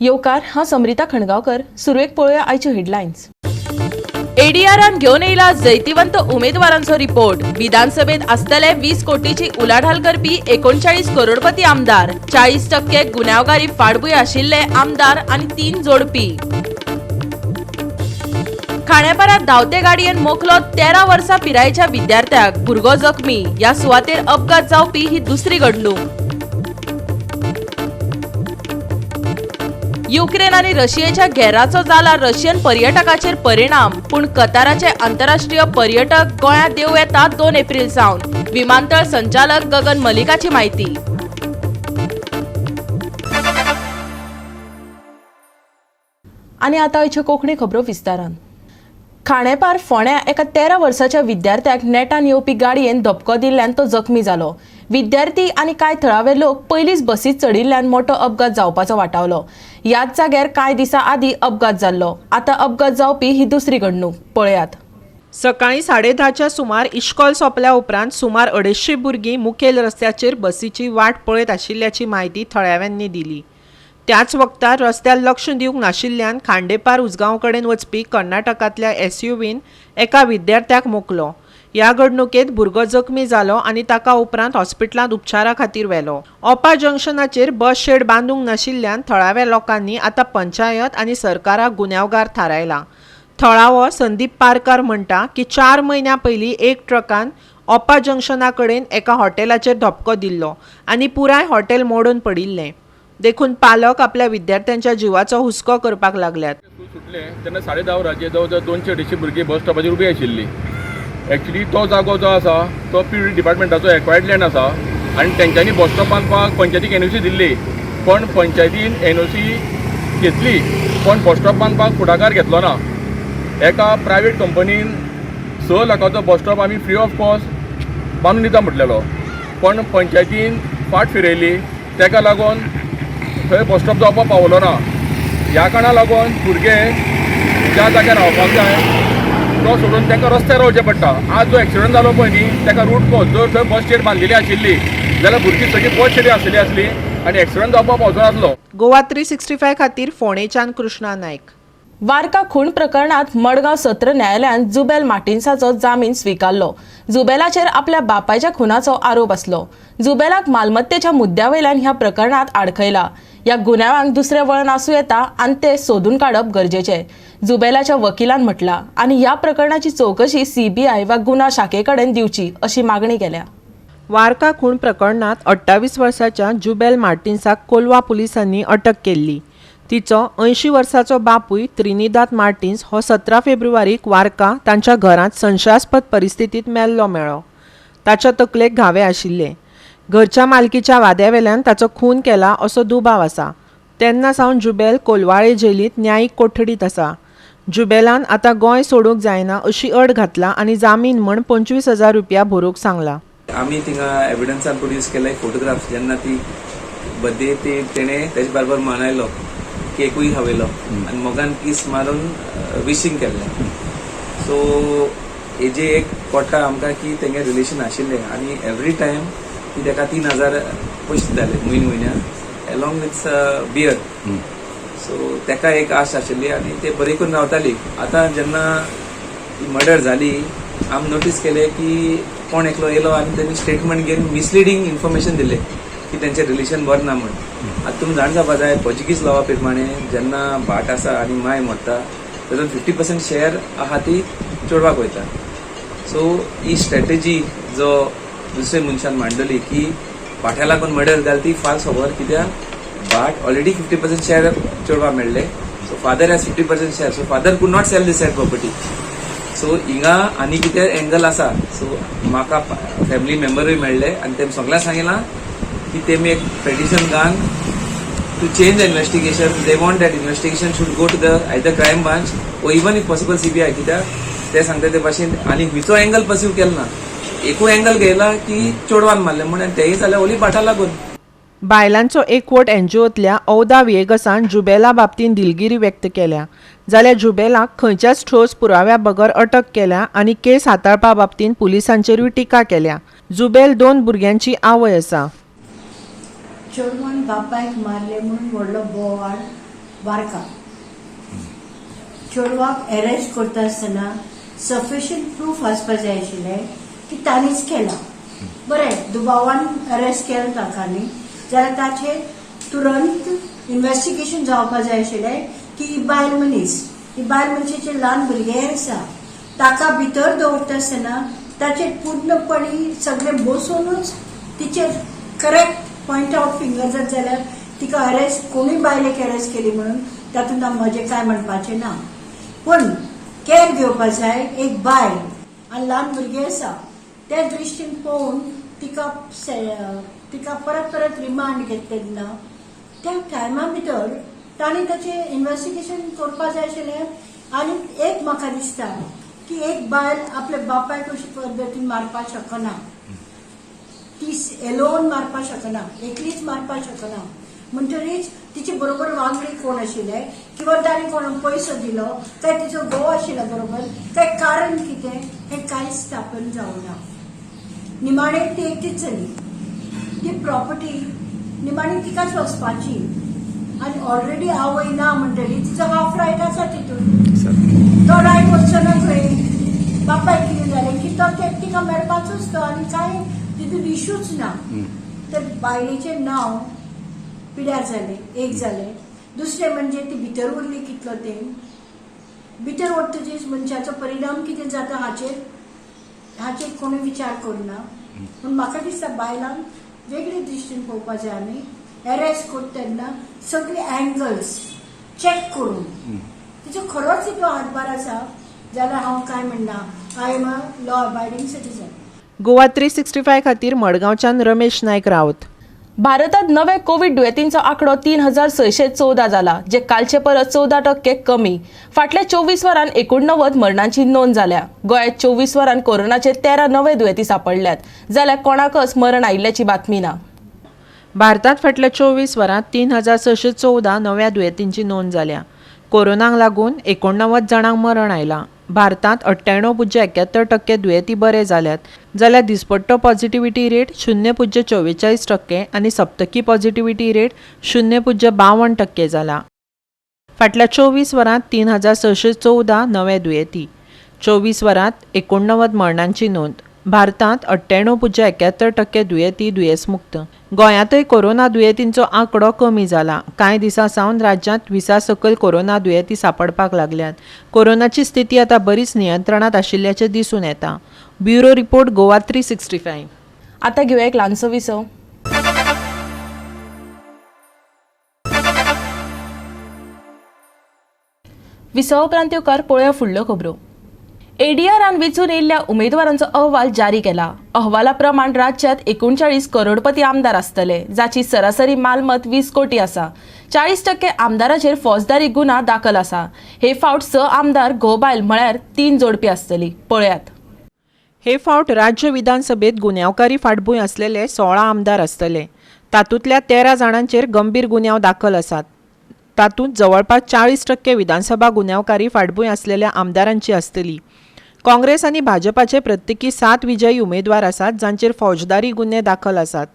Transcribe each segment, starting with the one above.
येवकार, हांव समरिता खणगांवकर. सुरवेक पळोवया आयच्यो हेडलायन्स. एडीआरान घेवन येयला जैतिवंत उमेदवारांचो रिपोर्ट. विधानसभेत आसतले 20 कोटीची उलाढाल करपी 39 करोडपती आमदार, 40% गुन्यांवकारी फाटभूंय आशिल्ले आमदार आनी 3 जोडपी. खांडेपारात धांवते गाडयेन मोखलो 13 वर्सां पिरायेच्या विद्यार्थ्याक, भुरगो जखमी. ह्या सुवातेर अपघात जावपी ही दुसरी घडणूक. युक्रेन आनी रशियेच्या घेराचो जाला रशियन पर्यटकाचेर परिणाम, पूण कताराचे आंतरराष्ट्रीय पर्यटक गोंयांत देंवू येता 2 एप्रिल सावन. विमानतळ संचालक गगन मलिकाची म्हायती. आनी आतां आयच्यो कोंकणी खबरो विस्तारान. खांडेपार फोंड्या एका 13 वर्साच्या विद्यार्थ्याक नेटान येवपी गाडयेन धपको दिल्ल्यान तो जखमी जालो. विद्यार्थी आनी कांय थळावे लोक पयलींच बसीत चडिल्ल्यान मोटो अपघात जावपाचो वाटावलो. ह्याच जाग्यार कांय दिसां आदीं अपघात जाल्लो. आतां अपघात जावपी ही दुसरी घडणूक. पळयात. सकाळीं 10:30च्या सुमार इश्कोल सोंपल्या उपरांत सुमार 250 भुरगीं मुखेल रस्त्याचेर बसीची वाट पळयत आशिल्ल्याची म्हायती थळाव्यांनी दिली. त्याच वक्तार रस्त्यार लक्ष दिवंक नाशिल्ल्यान खांडेपार उजगांव कडेन वचपी कर्नाटकांतल्या एसयूव्हीन एका विद्यार्थ्याक मोखलो. ह्या घडणुकेंत भुरगो जखमी जालो आनी ताका उपरांत हॉस्पिटलांत उपचारा खातीर व्हेलो. ओपा जंक्शनाचेर बस शेड बांदूंक नाशिल्ल्यान थळाव्या लोकांनी आतां पंचायत आनी सरकाराक गुन्यांवगार थारायला. थळावो संदीप पारकार म्हणटा की 4 म्हयन्यां पयलीं एक ट्रकान ओपा जंक्शना कडेन एका हॉटेलाचेर धपको दिल्लो आनी पुराय हॉटेल मोडून पडिल्लें. देखून पालक आपल्या विद्यार्थ्यांच्या जिवाचो हुस्को करपाक लागल्यात. सुटले तेन्ना 10:30 वरांचेर जवळ जवळ 200-250 भुरगीं बस स्टॉपाचेर उबी आशिल्ली. एक्चुली तो जागो जो आसा तो पी डिपार्टमेंटाचो एक्वायर्ड लँड आसा आनी तेंच्यांनी बस स्टॉप बांदपाक पंचायतीक एनओसी दिल्ली, पण पंचायतीन एनओसी घेतली पण बस स्टॉप बांदपाक फुडाकार घेतलो ना. एका प्रायवेट कंपनीन 6 लाखाचो बस स्टॉप आमी फ्री ऑफ कॉस्ट बांदून दिता म्हटलेलो, पण पंचायतीन फाट फिरयली. तेका लागून थंय बस स्टॉप जावपाक पावलो ना. ह्या कारणाक लागून भुरगे ज्या जाग्यार रावपाक जाय तो सोडून तांकां रस्त्यार रावचें पडटा. आज जो एक्सिडंट जालो पळय न्ही, ताका रूट कॉज जर थंय बस स्टेड बांदिल्ली आशिल्ली जाल्यार भुरगीं सगळीं बस स्टेडी आसतली आसली आनी एक्सिडंट जावपाक पावचो नासलो. गोवा 365 खातीर फोंडेच्यान कृष्णा नायक. वार्का खून प्रकरणात मडगांव सत्र न्यायालयान जुबेल मार्टिन्साचो जामीन स्विकारलो. जुबेलाचेर आपल्या बापायच्या खुनाचो आरोप आसलो. जुबेलाक मालमत्तेच्या मुद्द्यावयल्यान ह्या प्रकरणात आडखयला. ह्या गुन्यांवांक दुसरें वळण आसूं येता आनी ते सोदून काडप गरजेचें, जुबेलाच्या वकिलान म्हटलां आनी ह्या प्रकरणाची चवकशी सीबीआय वा गुन्यांव शाखे कडेन दिवची अशी मागणी केल्या. वार्का खून प्रकरणात 28 वर्साच्या जुबेल मार्टिन्साक कोलवा पुलिसांनी अटक केल्ली. तिचो 80 वर्साचो बापूय त्रिनिदाद मार्टिन्स हो 17 फेब्रुवारीक वार्का तांच्या घरांत संशयास्पद परिस्थितीत मेल्लो मेळ्ळो. ताच्या तकलेक घावे आशिल्ले. घरच्या मालकीच्या वाद्यावेल्यान ताचो खून केला असो दुबाव आसा. तेन्ना सावन जुबेल कोलवाळे जेलींत न्यायीक कोठडीत आसा. जुबेलान आतां गोंय सोडूंक जायना अशी अट घातला आनी जामीन म्हण 25,000 रुपया भरूंक सांगला. आमी थिंगा एविडन्सान प्रोड्यूस केले फोटोग्राफ्स जेन्ना ती बर्थडे ती तेणे तेजे बरोबर मनयलो, केकूय खावयलो आनी मोगान कीस मारून विशींग केल्लें. सो हेजे एक कळटा आमकां की तेंगे रिलेशन आशिल्लें आनी एवरी टायम ती तेका 3,000 पयशे दिताले म्हयन्या म्हयन्या एलॉंग विथ बियर. सो तेका एक आश आशिल्ली आनी ते बरे करून रावताली. आतां जेन्ना ती मर्डर जाली आमी नोटीस केलें की कोण एकलो येयलो आनी तेणी स्टेटमेंट घेवन मिसलिडींग इन्फॉर्मेशन दिलें की तेंचें रिलेशन बरें ना म्हण. आतां तुमी जाण जावपा जाय पोर्चुगीज लॉवा प्रमाणे जेन्ना भाट आसा आनी माय मरता तातूंत 50% शेअर आहा ती चेडवाक वयता. सो ही स्ट्रेटजी जो दुसरे मनशान मांडली की भाट्या लागून मर्डर जाली ती फाल्स खबर, कित्याक भाट ऑलरेडी 50% शेअर चेडवा मेळ्ळे. So father has 50% share, so father could not sell this side property. So हिंगा आनी कितें एंगल आसा. सो म्हाका फॅमिली मेंबरूय मेळ्ळे आनी तेमी सगळ्यांक सांगिलां की तेमी एक पेटिशन घालून to change the investigation. They want that investigation should go to the either crime branch or even if possible CBI. कित्याक ते सांगता ते भाशेन आनी खंयचो एंगल पर्सीव केलो ना, एकूय एंगल घेयला की चेडवान मारलें म्हूण आनी तेय जाल्यार ओली भाटा लागून. बायलांचो एकवट एनजीओतल्या औदा विएगसान जुबेला बाबतींत दिलगिरी व्यक्त केल्या. जाल्यार जुबेलाक खंयच्याच ठोस पुराव्या बगर अटक केल्या आनी केस हाताळपा बाबतींत पुलिसांचेरूय टिका केल्या. जुबेल 2 भुरग्यांची आवय आसा. चेडवान बापायक मारले म्हणून व्हडलो बोवाळ वार्का. चेडवाक एरेस्ट करता आसतना सफिशियंट प्रूफ आसपा जाय आशिल्लें की ताणीच केलां. बरें, दुबावान अरेस्ट केलें ताका न्ही, जाल्यार ताचेर तुरंत इन्वेस्टिगेशन जावपा जाय आशिल्लें की ही बायल मनीस, ही बायल मनशेचें ल्हान भुरगें आसा, ताका भितर दवरता आसतना ताचेर पूर्णपणी सगळें बसोवनूच तिचेर करेक्ट पॉयंट आवट फिंगर जात जाल्यार तिका अरेस्ट, कोणूय बायलेक अरेस्ट केली म्हणून तातूंत म्हजें कांय म्हणपाचें ना. पूण केअर घेवपा जाय, एक बायल आनी ल्हान भुरगें आसा त्या दृश्टीन पळोवन तिका तिका परत परत रिमांड घेता तेन्ना त्या टायमा भितर ताणें ताचें इन्वेस्टिगेशन करपा जाय आशिल्लें. आनी एक म्हाका दिसता की एक बायल आपल्या बापायक अशे पद्दतीन मारपाक शकना, ती एलोन मारपाक शकना, एकलीच मारपाक शकना. म्हणटरीच तिचे बरोबर वांगडी कोण आशिल्ले किंवा ताणें कोणाक पयसो दिलो काय तिचो घोव आशिल्लो बरोबर, काय कारण कितें हें कांयच स्थापन जावना. निमाणें ती एकटीच जाली, ती प्रॉपर्टी निमाणी तिकाच वचपाची आनी ऑलरेडी आवय ना म्हणटरी तिचो हाफ रायट आसा तितून, तो रायट वचचो ना खंय. बापायक कितें जालें की तो तिका मेळपाचोच तो आनी कांय तितून इश्यूच ना. तर बायलेचें नांव पिड्यार जालें, एक जालें. दुसरें म्हणजे ती भितर उरली कितलो तेंप, भितर उरतकीच मनशाचो परिणाम कितें जाता हाचेर हाचेर कोणूय विचार करुना. पूण म्हाका दिसता बायलांक वेगळे दृश्टीन पळोवपा जाय. आमी एरेस्ट करता तेन्ना सगळे एंगल्स चॅक करून तिचो खरोच तितलो हातभार आसा जाल्यार हांव कांय म्हणना. I am a law abiding citizen. Goa 365 खातीर मडगांवच्यान रमेश नायक राऊत. भारतात नवे कोविड दुयेंतींचो आंकडो 3614 जाला, जे कालचे परस 14% कमी. फाटल्या 24 वरांत 89 मरणांची नोंद जाल्या. गोंयांत 24 वरांत कोरोनाचे 13 नवे दुयेंती सांपडल्यात, जाल्यार कोणाकच मरण आयिल्ल्याची बातमी ना. भारतात फाटल्या 24 वरांत 3614 नव्या दुयेंतींची नोंद जाल्या. कोरोनाक लागून 89 जाणांक मरण आयलां. भारतात 98.71% दुयेंती बरे जाल्यात, जाल्यार दिसपट्टो पॉझिटिव्हिटी रेट 0.44% आनी सप्तकी पॉझिटिव्हिटी रेट 0.52% जाला. फाटल्या 24 वरांत 3614 नवे दुयेंती, 24 वरांत 89 मरणांची नोंद. भारतात 98.71% दुयेंती दुयेंसमुक्त. गोंयांतय कोरोना दुयेंतींचो आंकडो कमी जाला. कांय दिसां सावन राज्यांत 20 सकयल कोरोना दुयेंती सांपडपाक लागल्यात. कोरोनाची स्थिती आतां बरीच नियंत्रणांत आशिल्ल्याचें दिसून येता. Bureau report, Goa 365. आतां घेवया एक ल्हानसो विसव. विसवा उपरांत येवकार पळोवया फुडल्यो खबरो. एडीआरान वेंचून येयल्ल्या उमेदवारांचो अहवाल जारी केला. अहवाला प्रमाण राज्यात 39 करोडपती आमदार आसतले, जाची सरासरी मालमत 20 कोटी आसा. 40% आमदाराचेर फौजदारी गुन्हा दाखल आसा. हे फावट 6 आमदार घोव बायल म्हळ्यार 3 जोडपी आसतली. पळयात. हे फावट राज्य विधानसभेत गुन्यांवकारी फाटभूंय आसलेले 16 आमदार आसतले. तातूंतल्या 13 जाणांचेर गंभीर गुन्यांव दाखल आसात. तातूंत जवळपास 40% विधानसभा गुन्यांवकारी फाटभूंय आसलेल्या आमदारांची आसतली. काँग्रेस आनी भाजपाचे प्रत्येकी 7 विजयी उमेदवार आसात, जांचेर फौजदारी गुन्हे दाखल आसात.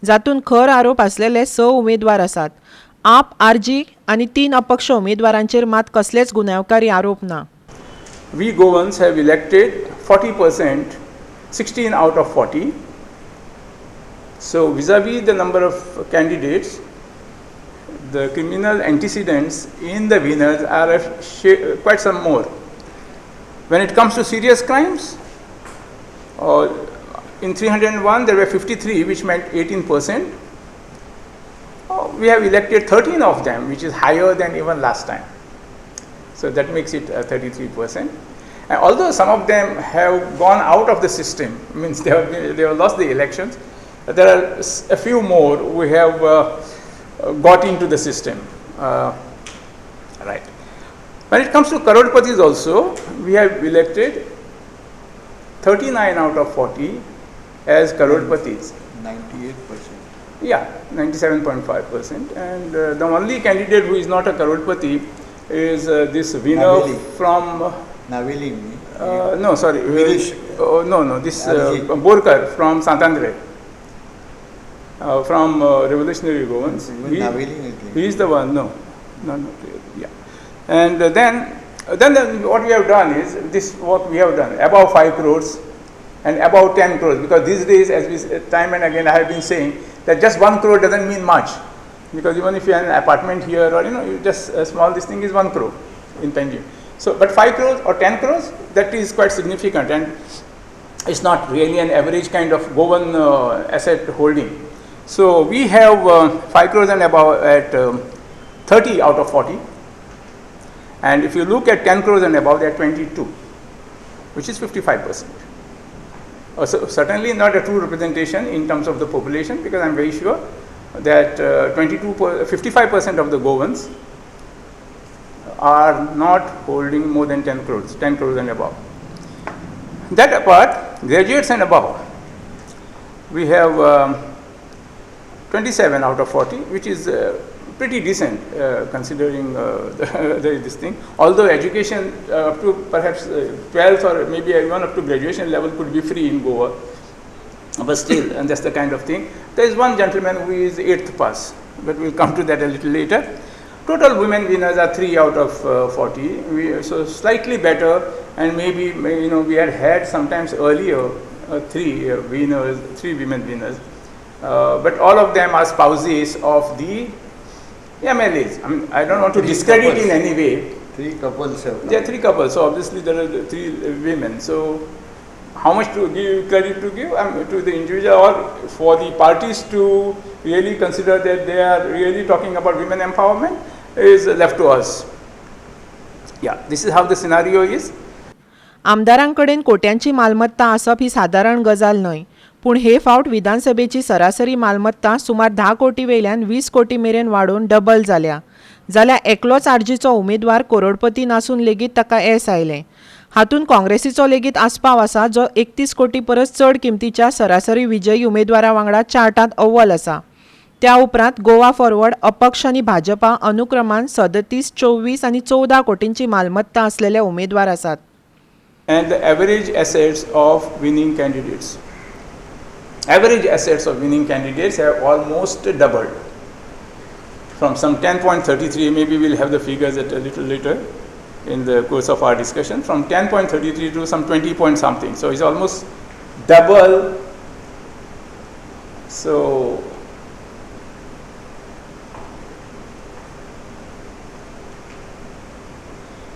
जातूंत खर आरोप आसलेले 6 उमेदवार आसात. आप, आरजी आनी 3 अपक्ष उमेदवारांचेर मात कसलेच गुन्यांवकारी आरोप ना. We Goans have elected 40%, 16 out of 40. So vis-a-vis the number of candidates, the criminal antecedents in the winners are quite some more. When it comes to serious crimes, in 301 there were 53, which meant 18%. We have elected 13 of them, which is higher than even last time. So that makes it 33%. And although some of them have gone out of the system, means they have lost the elections, there are a few more who have got into the system. Right. When it comes to Karodpatis also, we have elected 39 out of 40 as Karodpatis. 98%. Yeah, 97.5%. And the only candidate who is not a Karodpati is this winner Naveli. From... Naveli. No, sorry. No, this Borkar from Santandre. From Revolutionary Goans. He is the one, no. No, not really, yeah. And then what we have done is, this what we have done, above 5 crores and above 10 crores, because these days, as we time and again I have been saying, that just 1 crore doesn't mean much, because even if you have an apartment here or, you know, you just a small, this thing is 1 crore in Panjim. So, but 5 crores or 10 crores, that is quite significant, and it's not really an average kind of Goan asset holding. So we have 5 crores and above at 30 out of 40, and if you look at 10 crores and above, they are 22, which is 55%. So certainly not a true representation in terms of the population, because I am very sure that 55% of the Goans are not holding more than 10 crores, 10 crores and above. That apart, graduates and above, we have 27 out of 40, which is pretty decent considering this thing. Although education up to perhaps 12th or maybe even up to graduation level could be free in Goa, but still, and that's the kind of thing. There is one gentleman who is 8th pass, but we'll come to that a little later. Total women winners are 3 out of 40, so slightly better, and maybe, you know, we had had sometimes earlier 3 winners, 3 women winners, but all of them are spouses of the MLAs. I mean, I don't want to discredit couples in any way. 3 couples have come. There are 3 couples, so obviously there are 3 women. So how much to give credit to give to the individual, or for the parties to really consider that they are really talking about women empowerment is left to us. Yeah, this is how the scenario is. आमदारांकडेन कोट्यांची मालमत्ता आसप ही सादारण गजाल न्हय, पूण हे फावट विधानसभेची सरासरी मालमत्ता सुमार 10 कोटी वेल्यान 20 कोटी मेरेन वाडोवन डबल जाल्या. जाल्यार एकलोच आरजीचो उमेदवार करोडपती नासून लेगीत ताका येस आयलें. हातूंत काँग्रेसीचो लेगीत आस्पाव आसा, जो 31 कोटी परस चड किमतीच्या सरासरी विजयी उमेदवारा वांगडा चार्टांत अव्वल आसा. त्या उपरांत गोवा फॉरवर्ड, अपक्ष आनी भाजपा अनुक्रमान 37, 24 आनी 14 कोटींची मालमत्ता आसलेले उमेदवार आसात. And the average assets of winning candidates. Average assets of winning candidates have almost doubled from some 10.33, maybe we'll have the figures at a little later in the course of our discussion, from 10.33 to some 20 point something. So it's almost double. So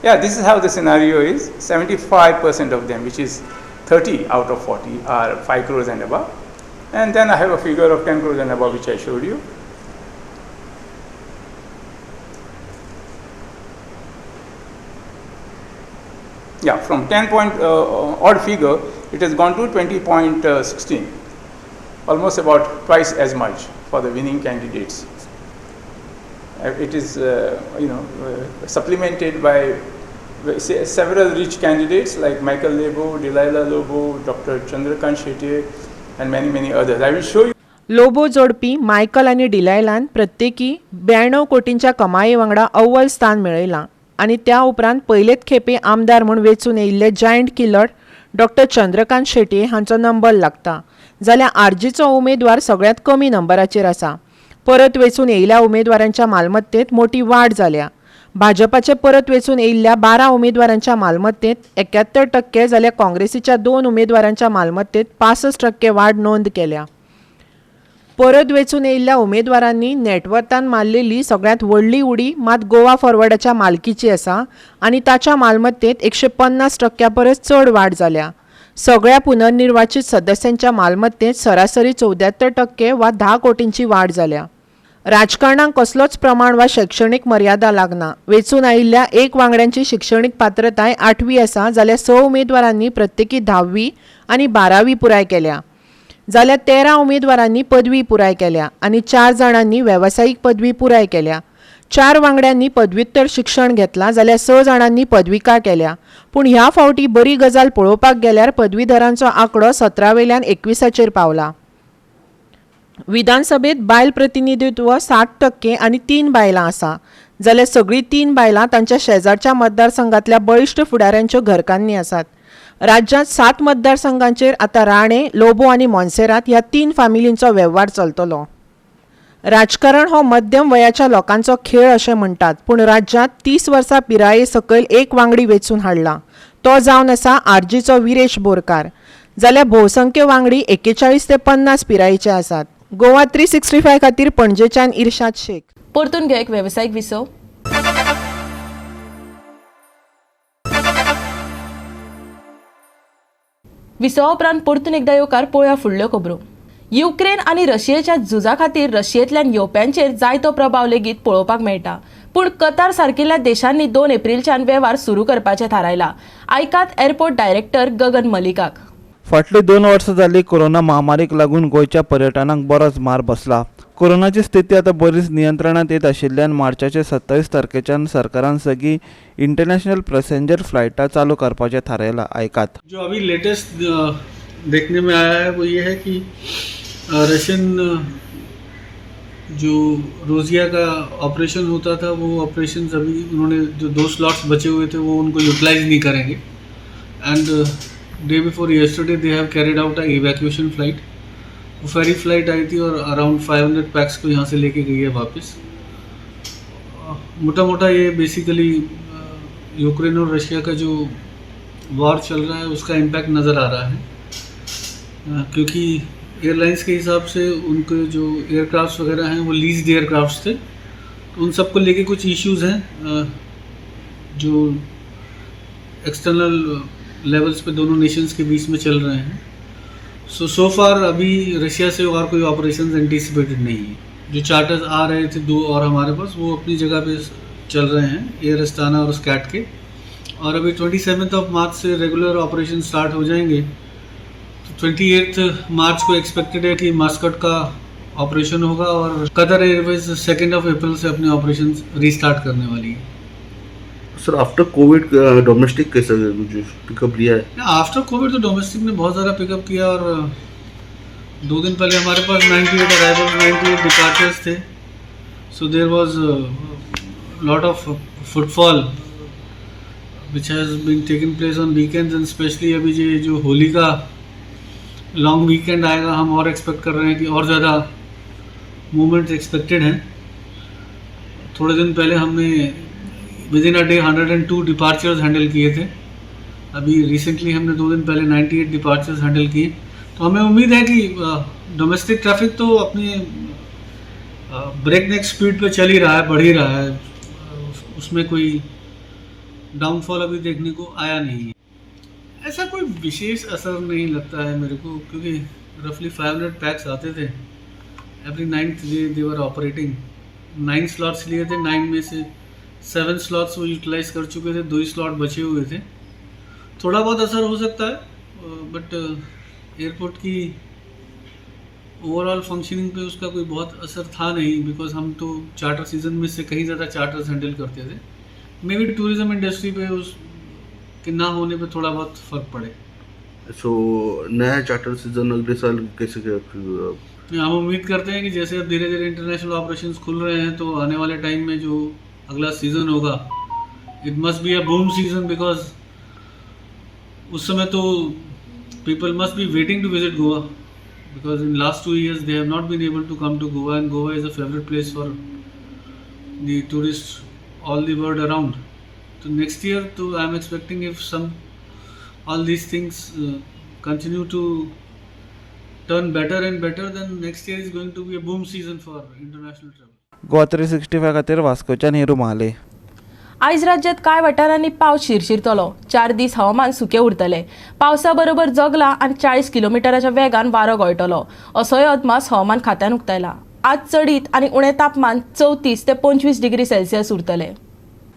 yeah, this is how the scenario is. 75% of them, which is 30 out of 40, are 5 crores and above. And then I have a figure of 10 crores and above, which I showed you. Yeah, from 10 point odd figure, it has gone to 20.16, almost about twice as much for the winning candidates. It is, supplemented by several rich candidates like Michael Lobo, Delilah Lobo, Dr. Chandrakant Shetye, and many, many others. I will show you. Lobo जोडपी Michael आनी डिलायलान प्रत्येकी 92 कोटींच्या कमाये वांगडा अव्वल स्थान मेळयलां आनी त्या उपरांत पयलेच खेपे आमदार म्हूण वेंचून येयिल्ले giant killer doctor Chandrakant Shetye हांचो नंबर लागता, जाल्यार आरजीचो उमेदवार सगळ्यांत कमी नंबराचेर आसा. परत वेंचून येयिल्ल्या उमेदवारांच्या मालमत्तेंत मोटी वाड जाल्या. भाजपाचे परत वेंचून येयिल्ल्या 12 उमेदवारांच्या मालमत्तेंत 71% जाल्यार काँग्रेसीच्या 2 उमेदवारांच्या मालमत्तेंत 65% वाड नोंद केल्या. परत वेंचून येयिल्ल्या उमेदवारांनी नेटवर्थान मारलेली सगळ्यांत व्हडली उडी मात गोवा फॉरवर्डाच्या मालकीची आसा आनी ताच्या मालमत्तेंत 150% परस चड वाड जाल्या. सगळ्या पुनर्निर्वाचित सदस्यांच्या मालमत्तेंत सरासरी 74% वा 10 कोटींची वाड जाल्या. राजकारणाक कसलोच प्रमाण वा शैक्षणीक मर्यादा लागना. वेंचून आयिल्ल्या 1 वांगड्यांची शिक्षणीक पात्रताय 8वी आसा, जाल्यार 6 उमेदवारांनी प्रत्येकी 10वी आनी 12वी पुराय केल्या, जाल्यार 13 उमेदवारांनी पदवी पुराय केल्या आनी 4 जाणांनी वेवसायीक पदवी पुराय केल्या. 4 वांगड्यांनी पदव्युत्तर शिक्षण घेतलां, जाल्यार 6 जाणांनी पदविका केल्या. पूण ह्या फावटी बरी गजाल पळोवपाक गेल्यार पदवीधरांचो आंकडो 17 वेल्यान 21 पावला. विधानसभेत बायल प्रतिनिधित्व 60% आनी 3 बायलां आसा, जाल्यार सगळीं 3 बायलां तांच्या शेजारच्या मतदारसंघांतल्या बळिश्ट फुडाऱ्यांच्यो घरकान्नी आसात. राज्यांत 7 मतदारसंघांचेर आतां राणे, लोबो आनी मोन्सेरात ह्या 3 फामिलींचो वेव्हार चलतलो. राजकारण हो मध्यम वयाच्या लोकांचो खेळ अशें म्हणटात, पूण राज्यांत 30 वर्सां पिराये सकयल एक वांगडी वेंचून हाडला, तो जावन आसा आरजीचो विरेश बोरकार. जाल्यार भोवसंख्य वांगडी 41 ते 50 पिरायेचे आसात. गोवा 365 खातीर पणजेच्यान इर्शाद शेख. परतून घे एक वेवसायीक विसव. विसवा उपरांत परतून एकदा येवकार पळोवया फुडल्यो खबरो. युक्रेन आनी रशियेच्या झुजा खातीर रशियेंतल्यान येवप्यांचेर जायतो प्रभाव लेगीत पळोवपाक मेळटा, पूण कतार सारकिल्ल्या देशांनी 2 एप्रिलच्यान वेव्हार सुरू करपाचें थारायला. आयकात एअरपोर्ट डायरेक्टर गगन मलिकाक. फाटलीं 2 वर्सां जालीं कोरोना महामारीक लागून गोंयच्या पर्यटनाक बरोच मार बसला. कोरोनाची स्थिती आतां बरीच नियंत्रणांत येत आशिल्ल्यान मार्चाचे 27 तारखेच्यान सरकारान सगळीं इंटरनॅशनल पॅसेंजर फ्लायटां चालू करपाचें थारायलां. आयकात. जो अभी लेटेस्ट देखने में आया है वो ये है कि रशियन जो रोजिया का ऑपरेशन होता था वो ऑपरेशन अभी उन्होंने जो 2 स्लॉट्स बचे हुए थे वो उनको यूटिलाइज नहीं करेंगे. And day before yesterday they have carried out a evacuation flight. वो फेरी फ्लाइट आई थी और अराउंड 500 पैक्स को यहाँ से लेके गई है वापस. मोटा मोटा ये बेसिकली यूक्रेन और रशिया का जो वॉर चल रहा है उसका इम्पैक्ट नज़र आ रहा है, क्योंकि एयरलाइंस के हिसाब से उनके जो एयरक्राफ्ट्स वगैरह हैं वो लीज्ड एयरक्राफ्ट्स थे, तो उन सबको लेके कुछ इश्यूज़ हैं जो एक्सटर्नल लेवल्स पे दोनों नेशंस के बीच में चल रहे हैं. सो फार अभी रशिया से और कोई ऑपरेशंस एंटिसिपेटेड नहीं है. जो चार्टर्स आ रहे थे 2 और हमारे पास वो अपनी जगह पे चल रहे हैं, एयर अस्ताना और स्कैट के. और अभी 27 मार्च से रेगुलर ऑपरेशन स्टार्ट हो जाएंगे. तो 28 मार्च को एक्सपेक्टेड है कि मस्कट का ऑपरेशन होगा और कतर एयरवेज 2 अप्रैल से अपने ऑपरेशन रीस्टार्ट करने वाली है. सर, आफ्टर कोविड डोमेस्टिक कैसा पिकअप लिया है? आफ्टर कोविड तो डोमेस्टिक ने बहुत ज़्यादा पिकअप किया और 2 दिन पहले हमारे पास 98 अराइवल्स 98 डिपार्चर्स थे. So there was lot of footfall which has been taken place on weekends and specially अभी ये जो होली का लॉन्ग वीकेंड आएगा हम और एक्सपेक्ट कर रहे हैं कि और ज़्यादा मूवमेंट्स एक्सपेक्टेड हैं. थोड़े दिन पहले हमने within a day 102 departures handle किए थे. अभी रिसेंटली हमने 2 दिन पहले 98 डिपार्चर्स हैंडल किए. तो हमें उम्मीद है कि डोमेस्टिक ट्रैफिक तो अपनी ब्रेक नेक स्पीड पे चल ही रहा है, बढ़ ही रहा है, उसमें कोई डाउनफॉल अभी देखने को आया नहीं है. ऐसा कोई विशेष असर नहीं लगता है मेरे को, क्योंकि रफली 500 पैक्स आते थे every 9th day they were operating. 9 slots लिए थे, 9 में से 7 स्लॉट्स वो यूटिलाइज कर चुके थे, 2 ही स्लॉट बचे हुए थे. थोड़ा बहुत असर हो सकता है, बट एयरपोर्ट की ओवरऑल फंक्शनिंग पे उसका कोई बहुत असर था नहीं, because हम तो चार्टर सीजन में से कहीं ज़्यादा चार्टर्स हैंडल करते थे. May be tourism industry pay उस के ना होने पे थोड़ा बहुत फ़र्क पड़े. सो नया चार्टर सीजन अगले साल कैसे? हम उम्मीद करते हैं कि जैसे अब धीरे धीरे इंटरनेशनल ऑपरेशंस खुल रहे हैं तो आने वाले टाइम में जो अगला सीज़न होगा it must be a boom season, because उस समय तो people must be waiting to visit Goa, because in last 2 years they have not been able to come to Goa, and Goa is a favourite place for the tourist all the world around. तो next year तो I am expecting if some all these things continue to turn better and better, then next year is going to be a boom season for international travel. Goa 365 खातीर वास्कोच्यान हिरू महाले. आयज राज्यांत कांय वाठारांनी पावस शिरशिरतलो. 4 दीस हवामान सुकें उरतलें. पावसा बरोबर जगला आनी 40 किलोमिटराच्या वेगान वारो गळटलो असोय अदमास हवामान खात्यान उक्तायला. आज चडीत आनी उणें तापमान 34 ते 25 डिग्री सेल्सियस उरतलें.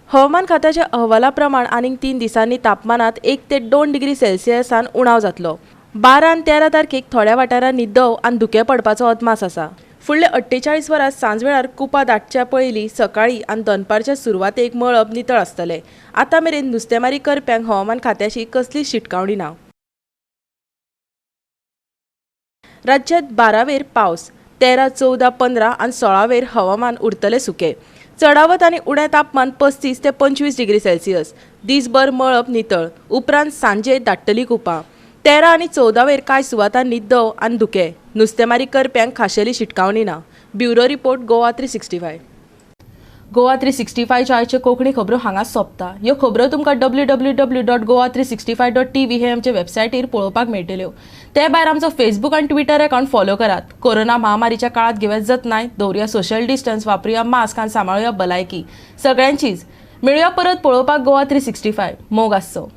हवामान खात्याच्या अहवाला प्रमाण आनीक 3 दिसांनी तापमानांत 1 ते 2 डिग्री सेल्सियसान उणाव जातलो. 12 आनी 13 तारखेक थोड्या वाठारांनी दंव आनी धुकें पडपाचो अदमास आसा. फुडले 48 वरां सांजवेळार कुपां दाटच्या पयलीं सकाळीं आनी दनपारच्या सुरवातेक मळब नितळ आसतलें. आतां मेरेन नुस्तेमारी करप्यांक हवामान खात्याची कसलीच शिटकावणी ना. राज्यांत 12वेर पावस, 13, 14, 15 आनी 16वेर हवामान उरतलें सुकें. चडावत आनी उणें तापमान 35 ते 25 डिग्री सेल्सियस. दीसभर मळब नितळ, उपरांत सांजे दाट्टली कुपां. 13 आनी 14वेर कांय सुवातांनी दंव आनी धुकें. नुस्तेमारी करप्यांक खाशेली शिटकावणी ना. Bureau report, Goa 365. Goa 365च्या आयच्यो कोंकणी खबरो हांगाच सोंपता. ह्यो खबरो तुमकां www.goa365.tv हे आमचे वेबसायटीर पळोवपाक मेळटल्यो. ते भायर आमचो फेसबूक आनी ट्विटर अकावंट फॉलो करात. कोरोना महामारीच्या काळात घेवया जतनाय, दवरुया सोशल डिस्टन्स, वापरुया मास्क आनी सांबाळुया भलायकी सगळ्यांचीच. मेळुया परत पळोवपाक गोवा 365. मोग आसचो.